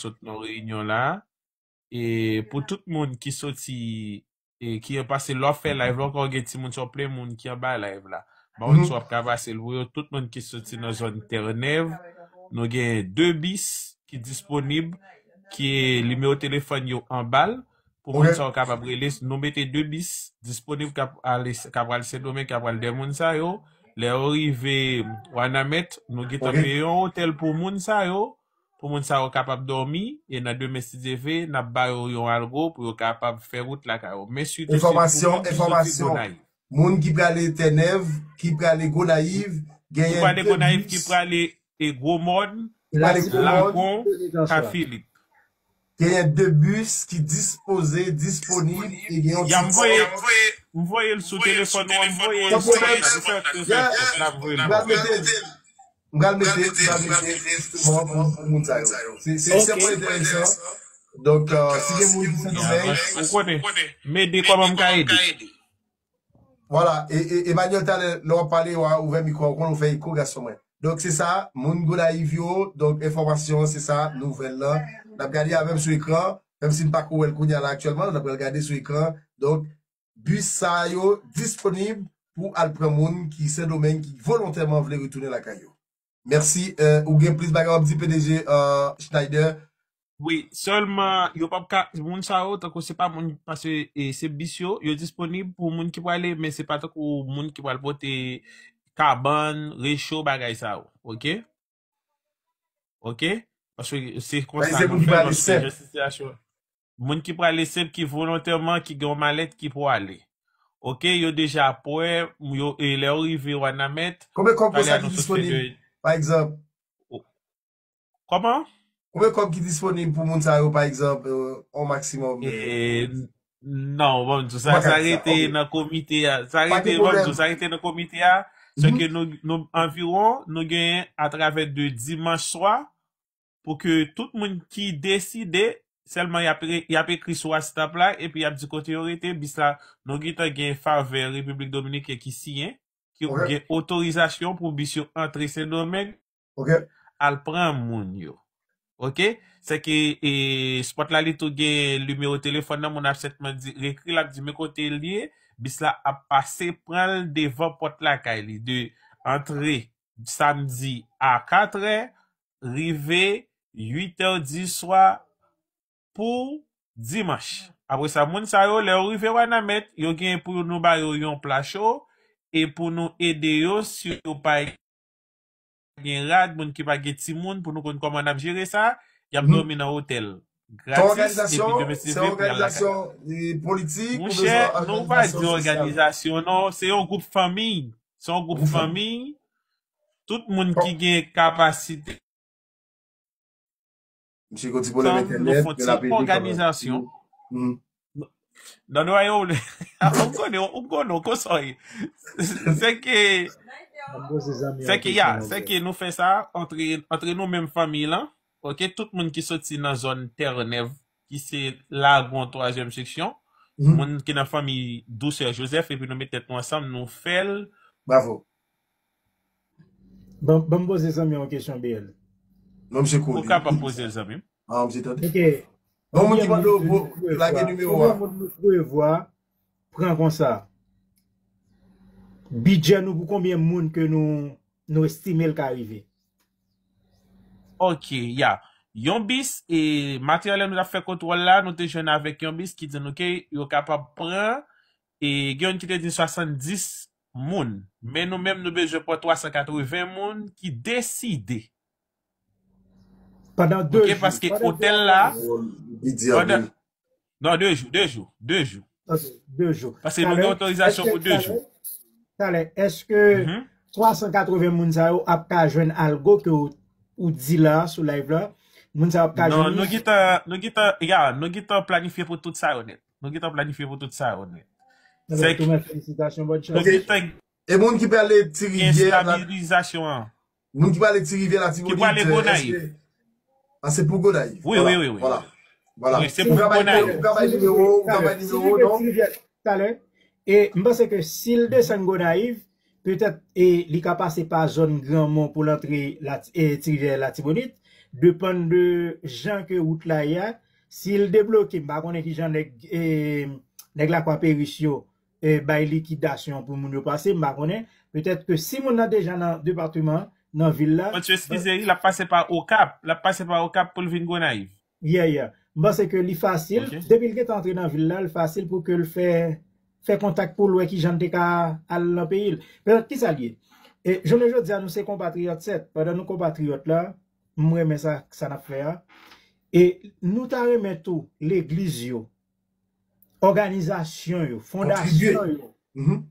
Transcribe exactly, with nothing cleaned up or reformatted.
sot nan reyinyon la. E pou tout moun ki soti, e ki an pase lè w ap fè live la, ankò gen timoun, se yon plen moun ki anba live la. Mwen, si w ap ka pase l pou yo, tout moun ki soti nan zòn Tènèv, nou gen de bis ki disponib, ki nimewo telefòn yo anba l, pou moun sa yo kapab rele. Nou mete de bis disponib k ap ale, k ap al Sendomeng, k ap al dèyè moun sa yo. Lè yo rive Wanament, nou gentan peye yon otèl pou moun sa yo, pou moun sa yo kapab dòmi, e nan demen, si Dye vle, n ap ba yo yon algo pou yo kapab fè wout lakay yo. Men switou, switou, pou moun ki soti Gonayiv. Moun ki prale Tènèv, ki prale Gonayiv, genyen de bis. Ki prale Gonayiv, ki prale, e, Gwomòn, Lagon, Kafilip. Genyen de bis ki dispoze, disponib, e gen yon ti. M voye l sou telefòn ou, m voye l sou WhatsApp, m pral mete l. M pral mete, m pral mete, jisteman, pou, pou moun sa yo. Se, se, se yon pwen enteresan. Donk, euh, si gen moun ki Sendomeng. Ou konnen, m ede kòman m ka ede. Vwala, e, e, Emmanuel, talè, lè w ap pale, w a ouvè mikwo a, ou konn ou fè eko, gason mwen. Donk, se sa, moun Gonayiv yo, donk, enfòmasyon an, se sa, nouvèl lan. N ap gade avè m sou ekran, menm si n pa ko wè l kounye a la aktyèlman, n ap pral gade sou ekran. Donk, bis sa yo disponib pou al pran moun ki Sendomeng ki volontèman vle retounen lakay yo. Mèsi. Euh, ou gen plis bagay w ap di, P D G, euh, Schneider? Wi, sèlman, yo p ap ka, moun sa yo, tankou se pa moun, paske, e, se bis yo, yo disponib pou moun ki prale, men se pa tankou moun ki pral pote kabann, recho, bagay sa yo, oke? Oke? Paske se konsa nou fè, paske jan sitiyasyon. Moun ki prale senp, ki volontèman, ki gen yon malèt, ki prale. Oke, yo deja prè, yo, e lè yo rive Wanament, konbyen kòb konsa ki disponib, pa egzanp? Kòman? Konbyen kòb ki disponib pou moun sa yo, pa egzanp, euh, on maksimòm? E, non, bon, sa, sa rete nan komite a. Sa rete, bon, sa rete nan komite a. Se ke nou, nou, anviwon, nou genyen atravè de dimanch swa, pou ke tout moun ki deside, sèlman y ap re-, y ap ekri sou WhatsApp la, epi y ap di kote yo rete, bis la, nou gentan gen favè Repiblik Dominiken ki siyen, ki gen otorizasyon pou bis yo antre Sendomeng, al pran moun yo. Oke? Se ke, e, spòt la, li tou gen nimewo telefòn nan, moun ap senpman di, ekri l, ap di men kote l ye, bis la ap pase, pran l devan pòt lakay li, de antre samdi a katrè, rive uitè di swa pou dimanch. Apre sa, moun sa yo, lè yo rive Wanament, yo gen pou nou ba yo yon pla cho, e pou nou ede yo, si yo pa gen rad, moun ki pa gen timoun, pou nou konn kòman n ap jere sa, y ap dòmi nan otèl gratis, epi demen si Dye vle, pou y al lakay. Monchè, nou pa di òganizasyon, non, se yon gwoup fanmi. Se yon gwoup fanmi. Tout moun ki gen kapasite. Misye gen ti pwoblèm entènèt, nou fè yon ti òganizasyon. Nan Nwayo, ou konnen, ou konnen, ou konnen, se ke, se ke, ya, se ke nou fè sa antre, antre nou menm fanmi lan, oke, tout moun ki soti nan zòn Tènèv, ki se Lagon twazyèm seksyon, moun ki nan fanmi Dousè Joseph, epi nou met tèt nou ansanm, nou fè l. Bravo. Ban, ban m poze zanmi yon kesyon, B L. Non, misye kouri. Ou kapab poze l, zanmi m. Ah, misye tande. Ok. Non, moun ki mande w pou lage nimewo a. Konbyen moun nou prevwa pran konsa? Bidjè nou pou konbyen moun ke nou, nou estime l ka rive? Ok, ya. Yon bis, e materyèl nou t ap fè kontwòl la, nou te jwenn avèk yon bis ki di nou ke yo kapab pran, e gen youn ki te di swasanndis moun. Men nou menm, nou bezwen pran twa san katreven moun ki deside. Pandan de jou. Ok, paske otèl la, pandan, non, de jou, de jou, de jou. Ok, de jou. Paske nou gen otorizasyon pou de jou. Talè, èske twa san katreven moun sa yo ap ka jwenn algo ke ou, ou di la sou live la? Moun sa yo ap ka jwenn li? Non, nou gentan, nou gentan, ya, nou gentan planifye pou tout sa yo nèt. Nou gentan planifye pou tout sa yo nèt. Felisitasyon, bòn chans. Nou gentan gen estabilizasyon an. E moun ki prale Ti Rivyè, moun ki prale Ti Rivyè, Latibonit, èske, ah, se pou Gonayiv. Wi, wi, wi, wi. Vwala. Vwala. Wi, se pou Gonayiv. Ou ka bay nimewo, ou ka bay nimewo, non? Talè. E m panse ke si l desann Gonayiv, petèt, e li ka pase pa zòn Granmon pou l antre Lati-, e, Ti Rivyè, Latibonit. depann de jan ke wout la ye a. Si l debloke, m pa konnen ki jan nèg, eh, nèg Lakwa Peris yo, eh, bay likidasyon pou moun yo pase, m pa konnen. Petèt ke si moun nan deja nan depatman, nan vil la, Mathieu Spizeri, l ap pase pa Okap. L ap pase pa Okap pou l vin Gonayiv. Yeah, yeah. M panse ke li fasil. Ok. Depi l gentan antre nan vil la, l fasil pou ke l fè, fè kontak pou l wè ki jan l te ka al nan peyi l. Petèt ki sa l ye? E jounen jodi a, nou se konpatriyòt, sèt. Pandan nou konpatriyòt la, m renmen sa, sa n ap fè a. E nou ta renmen tou, legliz yo, òganizasyon yo, fondasyon yo, Mhm.